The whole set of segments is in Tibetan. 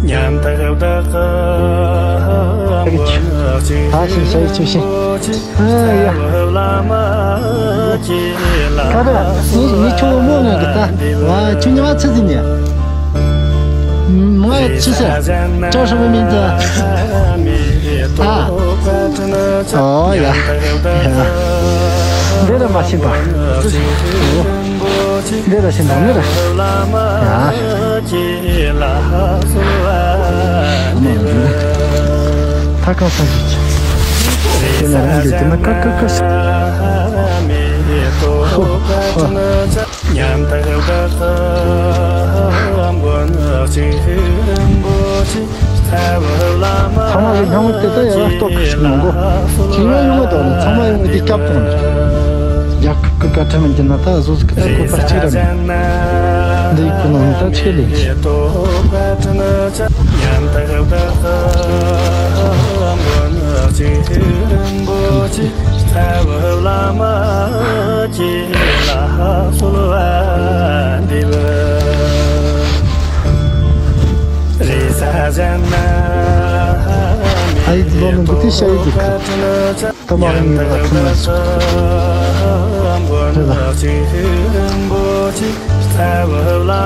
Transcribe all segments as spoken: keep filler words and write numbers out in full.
ཉམ་ཐག་བདག་གི་མགོན་གཅིག་ད་ཤི་ཤི་ཤི་ཤི། ཨ་ཡ། ཁ་ར་ངས་ངས་ཁྱོད་མོ་ངས་གི་ད་བ་ཁྱོད་ཉི་མ་ཚེ་ཟིན་ཡ། མ་ཆི་ཟེར། ཅོ་ཧྲི་མི་མིན་ཙི། ཨ། ཨོ་ཡ། ཡ། འདི་ར་མ་ཤེས་པ། འདི་ར་ཤེས་འདུག་ནི་ར། ཡ། ཐ་ཀ་ས་ཞིག་དེ་ན་རང་གི་དེ་ན་ཀ་ཀ་ཀ་ས། ཧོ་ཧོ། ཉམ་ཐག་བདག་གི་མགོན་གཅིག་རིན་པོ་ཆེ། ཚ་བོ་བླ་མ། ཚང་མ་གི་སྣང་བ་དེ་ལྟ་ཡ་ལ་སྟོབས་ཤིག་མང་གོ། ཁྱེད་ཡོང་ཡོང་བ་དང་ཚང་མ་ཡོང་བ་དེ་སྐྱབས་དང་། རྒྱལ་ཁབ་ཀྱི་བཀའ་ཁྲིམས་ཀྱི་ནང་ད་བཟོ་ཟིག་ད་བཀོད་པ་གཅིག་ར་མེད། འདི་ཡི་ཁུ་ནང་ད་ཆེ་ལེ། ཉམ་ཐག་བདག་གི་མགོན་གཅིག་རིན་པོ་ཆེ། ཚ་བོ་བླ་མ་ཁྱེད་ལ་གསོལ་བ་འདེབས། རེས་གཟའ་གཟའ་ན་ཨ་ཡིག་ལོ་མི་འདུག་དེ་ཤ་ཡིག་འདུག་ག་ད་མ་རིང་ཡོད་པ་ཐུན་ལ་སོགས་རེད་ལ།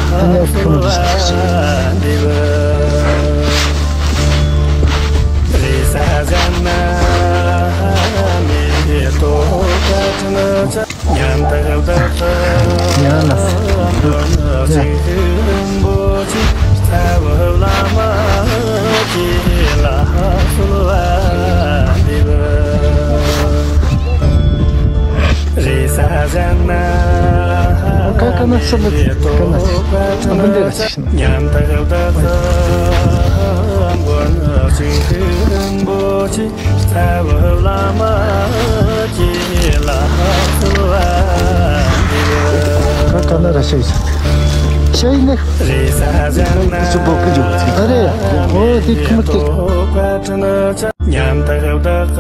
ཨ་ནི་ཁྱོད་རེད། ཉམ་ཐག་བདག་གི་ཡ་ལ་སེ། མགོན་གཅིག་རིན་པོ་ཆེ། རྩ་བའི་བླ་མ་ཁྱེད་ལ་གསོལ་བ་འདེབས། རེས་གཟའ་གཟའ་ན་ཀ་ཀ་ན་སི་ལ་ཀ་ན་སི་ཨ་བུ་འདི་ར་ཆི་ཤི་ན། ཉམ་ཐག་བདག་གི་མགོན་གཅིག་རིན་པོ་ཆེ། རྩ་བའི་བླ་མ་ཁྱེད་ལ་གསོལ་བ་འདེབས། ཀ་ཀ་ན་ར་ཤ་ཡི་ས། ཤ་ཡི་ནི། རེས་གཟའ་གཟའ་ན་སུ་བོ་ཀི་འཇུག་ཚིག་ཨ་རེ། འོ་དེ་ཁུ་མི་ཏི། ཉམ་ཐག་བདག་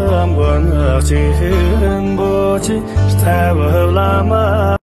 གི་མགོན་གཅིག་རིན་པོ་ཆེ། རྩ་བའི་བླ་མ།